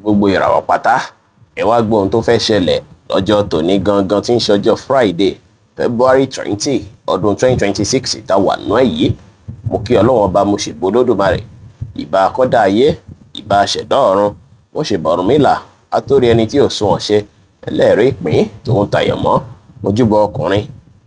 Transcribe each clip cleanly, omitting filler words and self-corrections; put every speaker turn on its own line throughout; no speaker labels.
Gbogbo ìràwọ̀ pátá, ẹ wá gbọ́ ohun tó fẹ́ ṣẹlẹ̀ lọ́jọ́ tòní gangan tí ń ṣọjọ́ Friday, February 20, ọdún 2026 tá wà nú ẹ̀ yìí. Mo kí Ọlọ́run Ọba, mo ṣèbò Olódùmarè, ìbà akọ́dá ayé, ìbà aṣẹ̀dá ọ̀run, mo ṣèbà Ọ̀rúnmìlà, atórí ẹni tí ò sunwọ̀n ṣe, ẹlẹ́rìí ìpín tòun tàyàn mọ́. Mojúbọ ọkùnrin,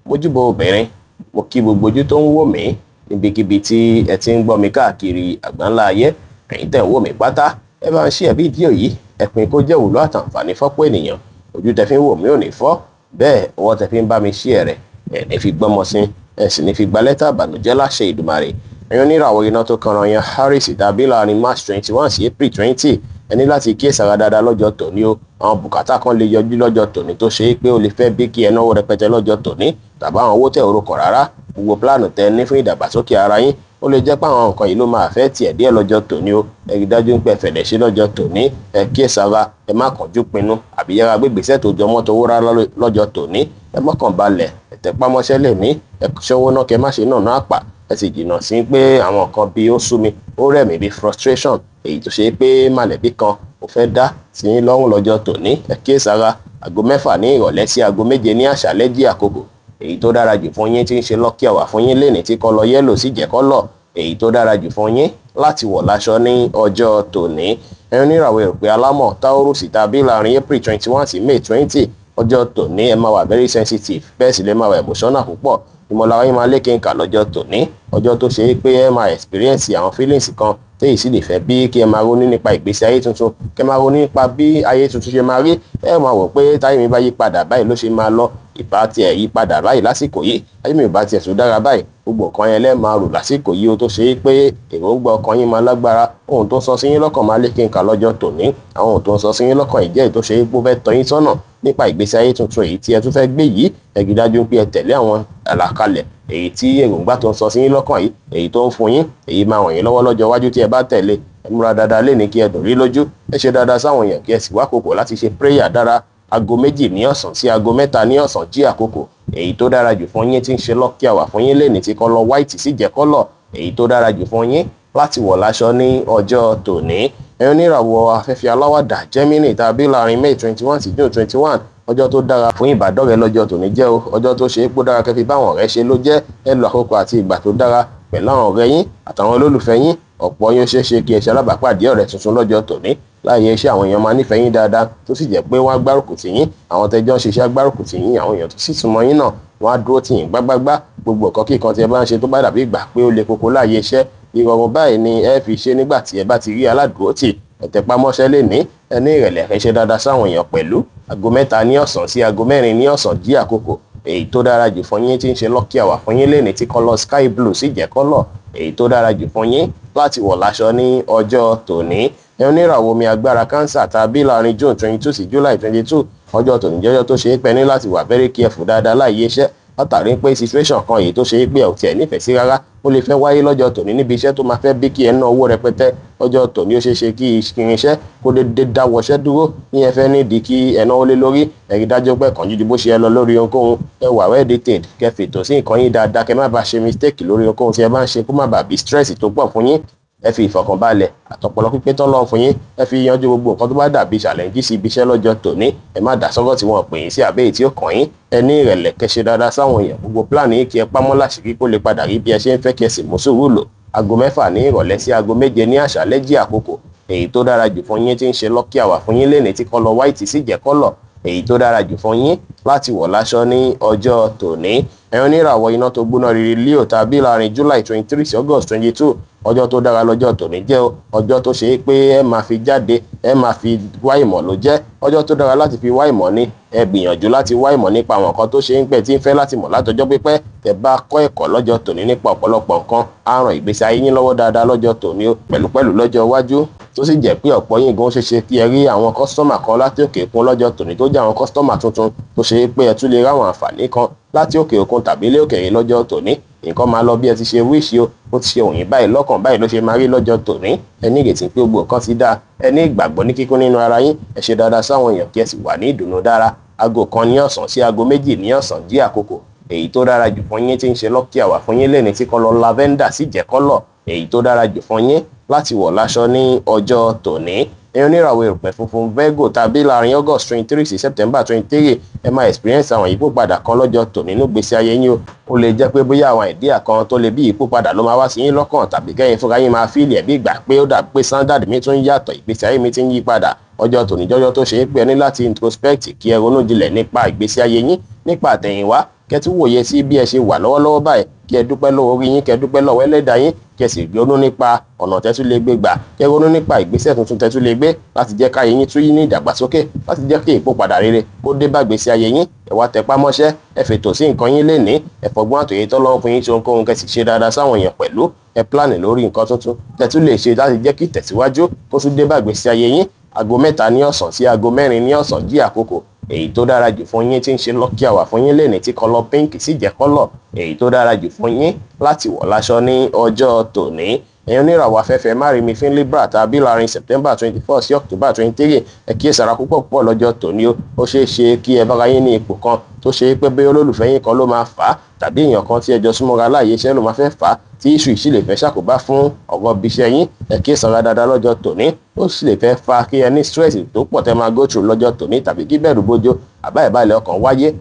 mojúbọ obìnrin, mo kí gbogbo ojú tó ń wò mí níbikíbi tí ẹ ti ń gbọ́ mi káàkiri àgbáńlá ayé. Ẹ̀yin tẹ̀ ń wò mí pátá, ẹ bá ń ṣe fídíò yìí, ẹ pín kó jẹ́ òwúlò àtàǹfààní fọ́pọ̀ ènìyàn. Ojú tẹ fi ń wò mí ò ní fọ́, bẹ́ẹ̀ ọwọ́ tẹ fi ń bá mi ṣí ẹ̀ rẹ̀ ẹ̀ ní fi gbọ́mọ sí, ẹ sì ní fi gba lẹ́tà ìbànújẹ́ láṣẹ Ìdùmarè. Ẹ̀yin oníràwọ̀ iná tó kanra yan Aries tàbí láàrin March 21 sí April 20, ẹ ní láti kíyèsára dáadáa lọ́jọ́ tòní o. Àwọn bùkátà kan lè yọjú lọ́jọ́ tòní tó ṣe é pé ó lè fẹ́ bí kí ẹ náwó rẹpẹtẹ lọ́jọ́ tòní, tàbí àwọn owó tẹ̀ orúkọ rárá. Gbogbo plan tẹ ní fún ìdàgbàsókè ara yín, ó lè jẹ́ pé àwọn nǹkan yìí ló máa fẹ́ tiẹ̀ díẹ̀ lọ́jọ́ tòní o. Ẹ rí dájú pé ẹ fẹ̀lẹ̀ ṣe lọ́jọ́ tòní, ẹ kíyèsára, ẹ má kánjú pinnu àbí yára gbé ìgbésẹ̀ tó jọmọ́ tówó rárá lọ́jọ́ tòní. Ẹ mọ́kàn balẹ̀, ẹ tẹpá mọ́ṣẹ́ lè ní, ẹ ṣọwọ́ náà, kẹ má ṣe náà náà àpà. Ẹ sì jìnnà sí pé àwọn nǹkan bíi ó sú mi, ó rẹ̀ mí, bíi frustration, èyí tó ṣe pé mọ̀lẹ́bí kan ò fẹ́ dá sí yín lọ́rùn lọ́jọ́ tòní. Ẹ kíyèsára. Aago 6 ní ìrọ̀lẹ́ sí aago 7 ní àṣálẹ́ jí àkókò. Èyí tó dára jù fún yín tí ń ṣe lucky hour fún yín lénìí tí colour yellow sì jẹ́ colour èyí tó dára jù fún yín láti wọ̀ láṣọ ní ọjọ́ tòní. Ẹ̀yin oníràwọ̀ èròpé alámọ̀ Taurus tàbí láàrin April 21 sí May 20, ọjọ́ tòní ẹ máa wà very sensitive, bẹ́ẹ̀ sì lè máa wà emotional púpọ̀. Ìmọ̀lára yín máa lékenkà lọ́jọ́ tòní, ọjọ́ tó ṣe é pé ẹ máa experience àwọn feelings kan téyì sì lè fẹ́ bí kí ẹ máa ronú nípa ìgbésí ayé tuntun, kí ẹ máa ronú nípa bí ayé tuntun ṣe máa rí. Ẹ máa wò pé táyé mi bá yí padà báyìí ló ṣe máa lọ, ìbá tiẹ̀ yí padà báyìí lásìkò yìí, ayé mi ò bá tiẹ̀ tún dára báyìí. Gbogbo nǹkan yẹn lẹ́ẹ̀ máa rò lásìkò yìí o, tó ṣe é pé èròǹgbà ọkàn yín máa lágbára. Ohun tó ń sọ sí yín lọ́kàn máa lékenkà lọ́jọ́ tòní. Àwọn ohun tó ń sọ sí yín lọ́kàn yìí jẹ́ èyí tó ṣe é pé ó fẹ́ tọ́ yín sọ́nà nípa ìgbésí ayé tuntun èyí tí ẹ tún fẹ́ gbé yìí. Ẹ rí dájú pé ẹ tẹ̀lé àwọn àlàkalẹ̀ èyí tí èròǹgbà tó ń sọ sí yín lọ́kàn yìí, èyí tó ń fún yín, èyí máa ràn yín lọ́wọ́ lọ́jọ́ iwájú tí ẹ bá tẹ̀lé. Ẹ múra dáadáa lénìí kí ẹ dùn rí lójú. Ẹ ṣe dáadáa sáwọn èèyàn, kí ẹ sì wá àkókò láti ṣe prayer dára. Aago 2 ní ọ̀sán sí aago 3 ní ọ̀sán jí àkókò. Èyí tó dára jù fún yín tí ń ṣe lucky hour fún yín lénìí tí colour white sì jẹ́ colour èyí tó dára jù fún yín láti wọ̀ láṣọ ní ọjọ́ tòní. Ẹ̀yin oníràwọ̀ afẹ́fẹ́ aláwàdà Gemini tàbí láàrin May 21 sí June 21, ọjọ́ tó dára fún ìbádọ́rẹ̀ẹ́ lọ́jọ́ tòní jẹ́ o. Ọjọ́ tó ṣe é pé dára kẹ́ fi báwọn ọ̀rẹ́ ṣe ló jẹ́. Ẹ lo àkókò àti ìgbà tó dára pẹ̀lú àwọn ọ̀rẹ́ yín àtàwọn olólùfẹ́ yín. Ọ̀pọ̀ yín ó ṣeé ṣe kí ẹ ṣe alábàápàdé ọ̀rẹ́ tuntun lọ́jọ́ tòní. Láàyè iṣẹ́, àwọn èèyàn máa nífẹ̀ẹ́ yín dáadáa, tó sì jẹ́ pé wọ́n á gbárùkù tì yín. Àwọn tẹ́jọ́ ń ṣiṣẹ́ á gbárùkù tì yín, àwọn èèyàn tó sì súnmọ́ yín náà, wọ́n á dúró tì yín gbágbágbá. Gbogbo nǹkan kíkan tí ẹ bá ń ṣe tó bá dàbí ìgbà pé ó le koko láàyè iṣẹ́, ìrọ̀rùn báyìí ni ẹ fi ṣe nígbà tí ẹ bá ti rí aládùúró tì. Ẹ tẹpá mọ́ṣẹ́ lénìí, ẹ ní ìrẹ̀lẹ̀, ẹ ṣe dáadáa sáwọn èèyàn pẹ̀lú. Aago 3 ní ọ̀sán sí aago 4 ní ọ̀sán jí àkókò. Èyí tó dára jù fún yín tí ń ṣe lucky hour fún yín lénìí tí colour sky blue sì jẹ́ colour èyí tó dára jù fún yín láti wọ̀ láṣọ ní ọjọ́ tòní. Ẹ oníràwọ̀ omi agbára Cancer tàbí láàrin June 22 sí July 22, ọjọ́ tòní jẹ́jọ́ tó ṣe é pẹ́ ní láti wà very careful dáadáa láàyè iṣẹ́, látàrí pé situation kan èyí tó ṣe é pé ẹ ò tiẹ̀ nífẹ̀ẹ́ sí rárá, ó lè fẹ́ wáyé lọ́jọ́ tòní níbi iṣẹ́ tó máa fẹ́ bí kí ẹ ná owó rẹpẹtẹ. Ọjọ́ tòní, ó ṣeé ṣe kí irinṣẹ́ kó dédé dáwọ́ṣẹ́ dúró ní ẹ fẹ́ nídìí kí ẹ náwó lé lórí. Ẹ rí dájú pé kàn jíjú bó ṣe ẹ lọ lórí ohunkóhun. Ẹ wà well detailed, kẹ́ fètò sí nǹkan yín dáadáa, kẹ́ má bàa ṣe mistake lórí ohunkóhun tí ẹ bá ń ṣe, kó má bàa bí stress tó pọ̀ fún yín. Ẹ fi ìfọ̀kànbalẹ̀ àtọpọlọ pípé tọ́lọ́ fún yín, ẹ fi yanjú gbogbo nǹkan tó bá dàbí challenge sí ibi iṣẹ́ lọ́jọ́ tòní. Ẹ má dá sọ́gọ́ tí wọ́n pè yín sí àbẹ́ èyí tí ó kàn yín. Ẹ ní ìrẹ̀lẹ̀, kẹ́ ṣe dáadáa sáwọn èèyàn. Gbogbo plan yín, kí ẹ pamọ́ láṣìírí kó lè padà rí bí ẹ ṣe ń fẹ́, kí ẹ sì mú sùúrù lò. Aago 6 ní ìrọ̀lẹ́ sí aago 7 ní àṣálẹ́ jí àkókò. Èyí tó dára jù fún yín tí ń ṣe lucky hour fún yín lénìí tí colour white sì jẹ́ colour èyí tó dára jù fún yín láti wọ̀ láṣọ ní ọjọ́ tòní. Ẹ̀yin oníràwọ̀ iná tó gbóná riri Leo tàbí láàrin July 23 sí August 22, ọjọ́ tó dára lọ́jọ́ tòní jẹ́ o. Ọjọ́ tó ṣe é pé ẹ máa fi jáde, ẹ máa fi wá ìmọ̀ ló jẹ́. Ọjọ́ tó dára láti fi wá ìmọ̀ ni. Ẹ gbìyànjú láti wá ìmọ̀ nípa àwọn nǹkan tó ṣe ń pẹ́ tí ń fẹ́ láti mọ̀ látọjọ́ pípẹ́. Tẹ́ bá kọ́ ẹ̀kọ́ lọ́jọ́ tòní nípa ọ̀pọ̀lọpọ̀ nǹkan, á ràn ìgbésí ayé yín lọ́wọ́ dáadáa lọ́jọ́ tòní o, pẹ̀lúpẹ̀lú lọ́jọ́ iwájú. Tó sì jẹ́ pé ọ̀pọ̀ yín gan ṣeéṣe kí ẹ rí àwọn customer kan láti òkè òkun lọ́jọ́ tòní, tó jẹ́ àwọn customer tuntun, tó ṣe é pé ẹ tún lè ráwọn àǹfààní kan láti òkè òkun tàbí ilé òkèèrè lọ́jọ́ tòní. Nǹkan máa lọ bí ẹ ti ṣe wish o, ó ti ṣe òyìn báyìí lọ́kàn, báyìí ló ṣe máa rí lọ́jọ́ tòní. Ẹ ní ìrètí pé gbogbo nǹkan ti dáa. Ẹ ní ìgbàgbọ́ ní kíkún nínú ara yín. Ẹ ṣe dáadáa sáwọn èèyàn, kí ẹ sì wà ní ìdùnnú dára. Aago 1 ní ọ̀sán sí aago 2 ní ọ̀sán jí àkókò. Èyí tó dára jù fún yín tí ń ṣe lucky hour fún yín lẹ́ni tí colour lavender sì jẹ́ colour èyí tó dára jù fún yín láti wọ̀ láṣọ ní ọjọ́ tòní. Ẹ̀yin oníràwọ̀ erùpẹ̀ funfun Virgo tàbí láàrin August 23 sí September 23, ẹ máa experience àwọn ìyípòpadà kan lọ́jọ́ tòní nínú ìgbésí ayé yín o. Ó lè jẹ́ pé bóyá àwọn idea kan tó lè bí ìyípòpadà ló máa wá sí yín lọ́kàn, tàbí kẹ́yìn fúnra yín máa feel ẹ̀ bí ìgbà pé ó dà pé standard mi tún yàtọ̀, ìgbésí ayé mi ti ń yí padà. Ọjọ́ tòní jọjọ́ tó ṣe é pé ẹ ní láti introspect, kí ẹ ronú jinlẹ̀ nípa ìgbésí ayé yín, nípa àtẹ̀yìnwá, kẹ́ tún wòye sí bí ẹ ṣe wà lọ́wọ́lọ́wọ́ báyìí, kí ẹ dúpẹ́ lọ́wọ́ orí yín, kẹ́ dúpẹ́ lọ́wọ́ ẹlẹ́dàá yín, kí ẹ sì ronú nípa ọ̀nà tẹ́tú lè gbé gbà, kẹ́ ronú nípa ìgbésẹ̀ tuntun tẹ́tú lè gbé láti jẹ́ káyé yín tún yín ní ìdàgbàsókè, láti jẹ́ kí ìpòpadà rere kó dé bá ìgbésí ayé yín. Ẹ wá tẹpá mọ́ṣẹ́, ẹ fètò sí nǹkan yín lénìí, ẹ fọgbọ́n àtòyè tọ́lọ́run fún yín ṣe ohunkóhun, kẹ́ sì ṣe dáadáa sáwọn èèyàn pẹ̀lú. Ẹ plan lórí nǹkan tuntun tẹ́tú lè ṣe láti jẹ́ kí ìtẹ̀síwájú kó tún dé bá ìgbésí ayé yín. Aago 3 ní ọ̀sán sí aago 4 ní ọ̀sán jí àkókò èyí tó dára jù fún yín tí ń ṣe lucky hour fún yín lénìí, tí color pink sì jẹ́ color èyí tó dára jù fún yín láti wọ̀ láṣọ ní ọjọ́ tòní. Ẹ̀yin oníràwọ̀ afẹ́fẹ́ márìmífín Libra tàbí láàrin September 24 sí October 23, ẹ kíyèsára púpọ̀ púpọ̀ lọ́jọ́ tòní o. Ó ṣeé ṣe kí ẹ bára yín ní ipò kan tó ṣe é pé bí olólùfẹ́ yín kan ló máa fà á, tàbí èèyàn kan tí ẹ jọ súnmọ́ra láàyè iṣẹ́ ló máa fẹ́ fà á, tí issue yìí sì lè fẹ́ ṣàkóbá fún ọ̀rọ̀ ibi iṣẹ́ yín. Ẹ kíyèsára dáadáa lọ́jọ́ tòní. Ó sì lè fẹ́ fa kí ẹ ní stress tó pọ̀ tẹ́ máa go through lọ́jọ́ tòní, tàbí kí bẹ̀rù bójó àbá ìbàlẹ̀ ọkàn wáyé.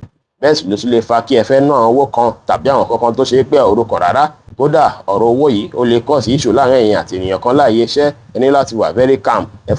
Bẹ́ẹ̀ sì ló tún lè fa kí ẹ fẹ́ ná àwọn owó kan tàbí àwọn kankan tó ṣe é pé orúkọ rárá. Kódà ọ̀rọ̀ owó yìí, ó lè cause issue láàrin ẹ̀yin àti ènìyàn kan láàyè iṣẹ́. Ẹ ní láti wà very calm. Ẹ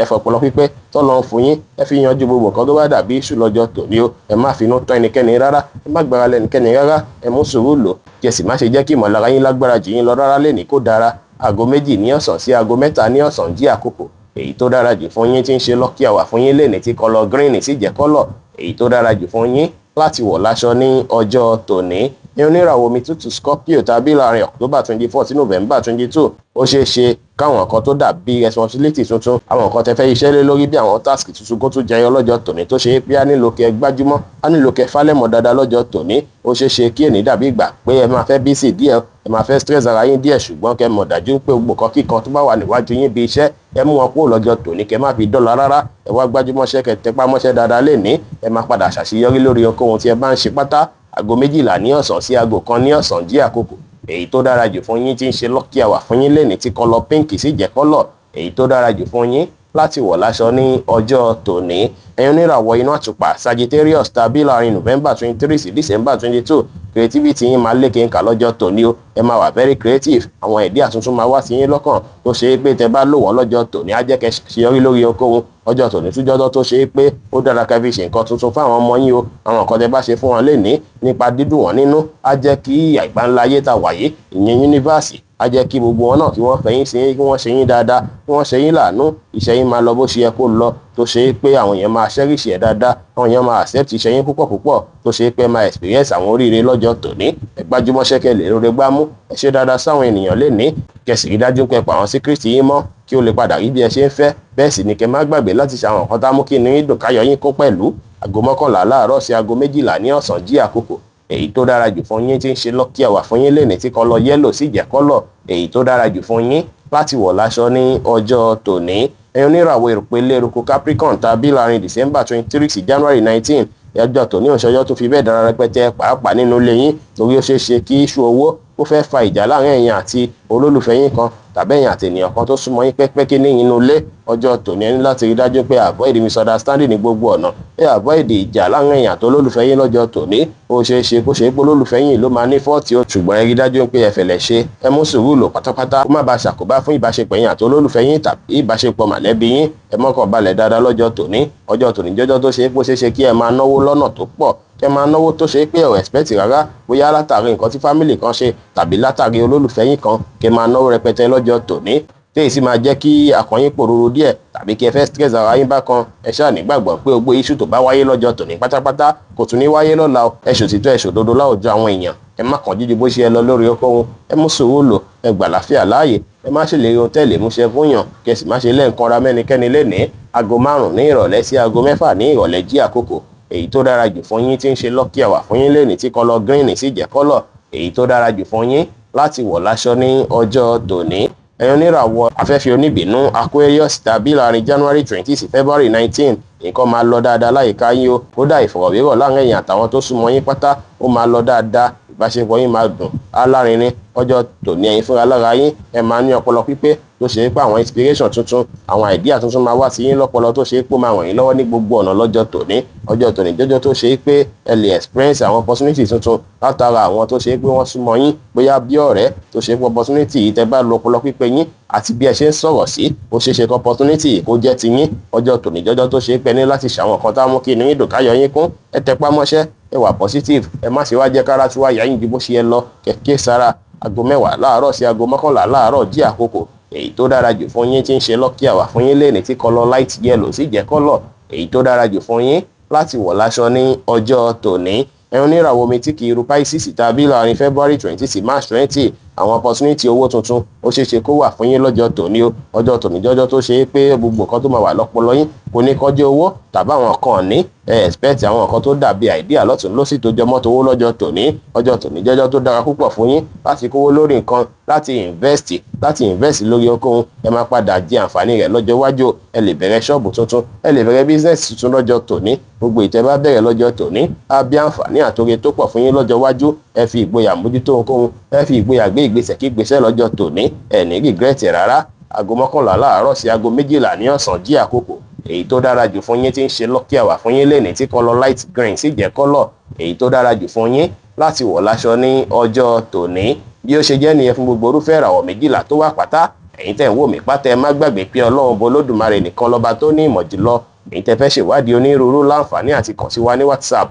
fọpọlọ pípẹ́ tọ́lọ́ ń fún yín, ẹ fi yanjú gbogbo nǹkan tó bá dàbí issue lọ́jọ́ tòní o. Ẹ má finú tán ẹnikẹ́ni rárá, ẹ má gbára lé ẹnikẹ́ni rárá. Ẹ mú sùúrù lò, kí ẹ sì má ṣe jẹ́ kí ìmọ̀lára yín lágbára jù yín lọ rárá lénìí kó dára. Aago 2 ní ọ̀sán sí aago 3 ní ọ̀sán jí àkókò èyí tó dára jù fún yín tí ń ṣe lucky hour fún yín lénìí, tí color green sì jẹ́ color èyí tó dára jù fún yín láti wọ̀ láṣọ ní ọjọ́ tòní. Ní oníràwọ̀ omi tútù Scorpio tàbí láàrin October 24 sí November 22, ó ṣeé ṣe káwọn nǹkan tó dàbí responsibility tuntun, àwọn nǹkan tẹ́ fẹ́ iṣẹ́ lé lórí bí àwọn task tuntun kó tún jẹyọ lọ́jọ́ tòní, tó ṣe é pé á nílò kẹ́ gbájúmọ́, á nílò kẹ́ fálẹ̀mọ́ dáadáa lọ́jọ́ tòní. Ó ṣeé ṣe kí èní dàbí ìgbà pé ẹ máa fẹ́ busy díẹ̀, ẹ máa fẹ́ stress ara yín díẹ̀, ṣùgbọ́n kẹ́ mọ̀ dájú pé gbogbo nǹkan kíkan tó bá wà níwájú yín bí iṣẹ́, ẹ mú wọn kúrò lọ́jọ́ tòní, kẹ́ má fi dọ́là rárá. Ẹ wá gbájúmọ́ṣẹ́, kẹ́ tẹpá mọ́ṣẹ́ dáadáa lénìí. Ẹ máa padà ṣàṣeyọrí lórí ohunkóhun tí ẹ bá ń ṣe pátá. Aago 12 ní ọ̀sán sí aago 1 ní ọ̀sán jí àkókò èyí tó dára jù fún yín tí ń ṣe lucky hour fún yín lénìí, tí color pink sì jẹ́ color èyí tó dára jù fún yín láti wọ̀ láṣọ ní ọjọ́ tòní. Ẹ̀yin oníràwọ̀ iná àtùpà Sagittarius tàbí láàrin November 23 sí December 22, creativity yín máa lékè ńkà lọ́jọ́ tòní o. Ẹ máa wà very creative. Àwọn idea tuntun máa wá sí yín lọ́kàn tó ṣe é pé tẹ bá lò wọ́n lọ́jọ́ tòní, á jẹ́ kẹ́ ṣeyọrí lórí okòwò. Ọjọ́ tòní tún jọ́jọ́ tó ṣe é pé ó dára ká fi ṣe nǹkan tuntun fún àwọn ọmọ yín o. Àwọn nǹkan tẹ bá ṣe fún wọn lénìí nípa dídùn wọn nínú, á jẹ́ kí àìgbáńlá ayé ta wáyé, ìyẹn universe, á jẹ́ kí gbogbo wọn náà kí wọ́n fẹ̀yìn sí yín, kí wọ́n ṣe yín dáadáa, kí wọ́n ṣe yín láàánú. Iṣẹ́ yín máa lọ bó ṣe yẹ kó lọ, tó ṣe é pé àwọn èèyàn máa cherish ẹ̀ dáadáa, àwọn èèyàn máa accept iṣẹ́ yín púpọ̀ púpọ̀, tó ṣe é pé máa experience àwọn oríire lọ́jọ́ tòní. Ẹ gbájúmọ́ṣẹ́ kẹ́ lè rore gbámú. Ẹ ṣe dáadáa sáwọn ènìyàn lénìí, kẹ́ sì rí dájú pé pa àwọn secret yín mọ́ kí ó lè padà rí bí ẹ ṣe ń fẹ́. Bẹ́ẹ̀ sì ni kẹ́ má gbàgbé láti ṣe àwọn nǹkan tá mú kí inú yín dùn, káyọ̀ yín kún pẹ̀lú. Aago 11 láàárọ̀ sí aago 12 ní ọ̀sán jí àkókò èyí tó dára jù fún yín tí ń ṣe lucky hour fún yín lénìí, tí color yellow sì jẹ́ color èyí tó dára jù fún yín láti wọ̀ láṣọ ní ọjọ́ tòní. Ẹ̀yin oníràwọ̀ erùpẹ̀ eléruku Capricorn tàbí láàrin December 23 sí January 19, ọjọ́ tòní òṣọjọ́ tó fi bẹ́ẹ̀ dára rẹpẹtẹ, pàápàá nínú ilé yín, torí ó ṣeé ṣe kí issue owó ó fẹ́ fa ìjà láàrin ẹ̀yin àti olólùfẹ́ yín kan, tàbí ẹ̀yin àti ènìyàn kan tó súnmọ́ yín pẹ́pẹ́kí ní inú ilé. Ọjọ́ tòní, ẹ ní láti rí dájú pé avoid misunderstanding ní gbogbo ọ̀nà. Ẹ avoid ìjà láàrin ẹ̀yin àti olólùfẹ́ yín lọ́jọ́ tòní. Ó ṣeé ṣe kó ṣe pé olólùfẹ́ yín ló máa ní fault o, ṣùgbọ́n ẹ rí dájú pé ẹ fẹ̀lẹ̀ ṣe, ẹ mú sùúrù lò pátápátá, kó má bàa ṣàkóbá fún ìbáṣepọ̀ yín àti olólùfẹ́ yín tàbí ìbáṣepọ̀ mọ̀lẹ́bí yín. Ẹ mọ́kàn balẹ̀ dáadáa lọ́jọ́ tòní. Ọjọ́ tòní jọjọ́ tó ṣe é pé ó ṣeé ṣe kí ẹ máa náwó lọ́nà tó pọ̀, kẹ́ máa náwó tó ṣe pé ẹ expect rárá, bóyá látàrí nǹkan tí family kan ṣe tàbí látàrí olólùfẹ́ yín kan, kẹ́ máa náwó rẹpẹtẹ lọ́jọ́ tòní, téyì sì máa jẹ́ kí àkàn yín pòrúurú díẹ̀ tàbí kí ẹ fẹ́ stress ara yín bákan. Ẹ ṣáà nígbàgbọ́ pé gbogbo issue tó bá wáyé lọ́jọ́ tòní pátápátá kò tún ní wáyé lọ́la o. Ẹ ṣòtítọ́, ẹ ṣòdodo láwùjọ àwọn èèyàn. Ẹ má kàn jíjú bó ṣe ẹ lọ lórí okòwò. Ẹ mú sùúrù lò, ẹ gbà láfíà láàyè. Ẹ má ṣèlérí ohun tẹ́lẹ̀ múṣẹ fún yàn, kí ẹ sì má ṣe lẹ́ǹkanra mẹ́nikẹ́ni lénìí. Aago 5 ní ìrọ̀lẹ́ sí aago 6 ní ìrọ̀lẹ́ jí àkókò èyí tó dára jù fún yín tí ń ṣe lucky hour fún yín lénìí, tí color green sì jẹ́ color èyí tó dára jù fún yín láti wọ̀ láṣọ ní ọjọ́ tòní. Ẹ̀yin oníràwọ̀ afẹ́fẹ́ oníbínú Aquarius tàbí láàrin January 20 sí February 19, nǹkan máa lọ dáadáa láyìíká yín o. Kódà ìfọ̀rọ̀wérọ̀ láàrin ẹ̀yin àtàwọn tó súnmọ́ yín pátá, ó máa lọ dáadáa. Ìbáṣepọ̀ yín máa dùn alárinrin. Ọjọ́ tòní, ẹ̀yin fúnra lára yín, ẹ máa ní ọpọlọ pípé tó ṣe é pé àwọn inspiration tuntun, àwọn idea tuntun máa wá sí yín lọ́pọlọ, tó ṣe é pé ó máa ràn yín lọ́wọ́ ní gbogbo ọ̀nà lọ́jọ́ tòní. Ọjọ́ tòní jọjọ́ tó ṣe é pé ẹ lè experience àwọn opportunity tuntun látara àwọn tó ṣe é pé wọ́n súnmọ́ yín, bóyá bí ọ̀rẹ́, tó ṣe é pé opportunity yìí, tẹ́ bá lo ọpọlọ pípé yín àti bí ẹ ṣe ń sọ̀rọ̀ sí, ó ṣeé ṣe kí opportunity yìí kó jẹ́ ti yín. Ọjọ́ tòní jọjọ́ tó ṣe é pé ní láti ṣàwọn nǹkan tá a mú kí inú yín dùn, káyọ̀ yín kún. Ẹ tẹpá mọ́ṣẹ́, ẹ wà positive, ẹ má ṣe wá jẹ́ kára tí wá yà yín ju bó ṣe yẹ lọ. Kẹ̀kẹ́ sára, aago 10 láàárọ̀ sí aago 11 láàárọ̀ jí àkókò èyí tó dára jù fún yín, tí ń ṣe lucky hour fún yín lẹ́ni, tí colour light yellow sì jẹ́ colour èyí tó dára jù fún yín láti wọ̀ láṣọ ní ọjọ́ tòní. Ẹ̀yin oníràwọ̀ omi tí kì í ru Pisces tàbí láàrin February 20 sí March 20, àwọn opportunity owó tuntun ó ṣeé ṣe kó wà fún yín lọ́jọ́ tòní o. Ọjọ́ tòní jọjọ́ tó ṣe é pé gbogbo nǹkan tó máa wà lọ́pọlọ yín kò ní kọjá owó tàbí àwọn kan ní ẹ expect àwọn nǹkan tó dàbí idea lọ́tún lọ́sì tó jọmọ́ tówó lọ́jọ́ tòní. Ọjọ́ tòní jọjọ́ tó dára púpọ̀ fún yín láti kówó lórí nǹkan, láti invest lórí ohunkóhun. Ẹ máa padà jẹ àǹfààní rẹ̀ lọ́jọ́ iwájú. Ẹ lè bẹ̀rẹ̀ ṣọ́ọ̀bù tuntun, ẹ lè bẹ̀rẹ̀ business tuntun lọ́jọ́ tòní. Gbogbo ìtẹ́ bá bẹ̀rẹ̀ lọ́jọ́ tòní á bí àǹfààní àtòrè tó pọ̀ fún yín lọ́jọ́ iwájú. Ẹ fi ìgboyà mójútó ohunkóhun, ẹ fi ìgboyà gbé ìgbésẹ̀ kí ìgbésẹ̀ lọ́jọ́ tòní, ẹ ní regret rárá. Aago 11 láàárọ̀ sí aago 12 ní ọ̀sán jí àkókò èyí tó dára jù fún yín, tí ń ṣe lucky hour fún yín lẹ́ni, tí colour light green sì jẹ́ colour èyí tó dára jù fún yín láti wọ̀ láṣọ ní ọjọ́ tòní. Bí ó ṣe jẹ́ nìyẹn fún gbogbo orúfẹ́ ìràwọ̀ 12 tó wà pátá. Ẹ̀yin tẹ̀ ń wò mí pátá, ẹ má gbàgbé pé Ọlọ́run bó Olódùmarè nìkan lọ́ba tó ní ìmọ̀ jùlọ. Ẹ̀yin tẹ́ fẹ́ ṣèwádìí onírúurú, láǹfààní àti kàn sí wa ní WhatsApp,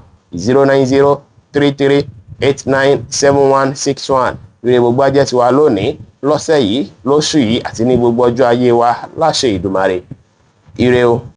09033897161. Ire gbogbo ajẹ́ tiwa lónìí, lọ́sẹ̀ yìí, lóṣù yìí àti ní gbogbo ọjọ́ ayé wa láṣẹ Ìdùmarè. Ire o.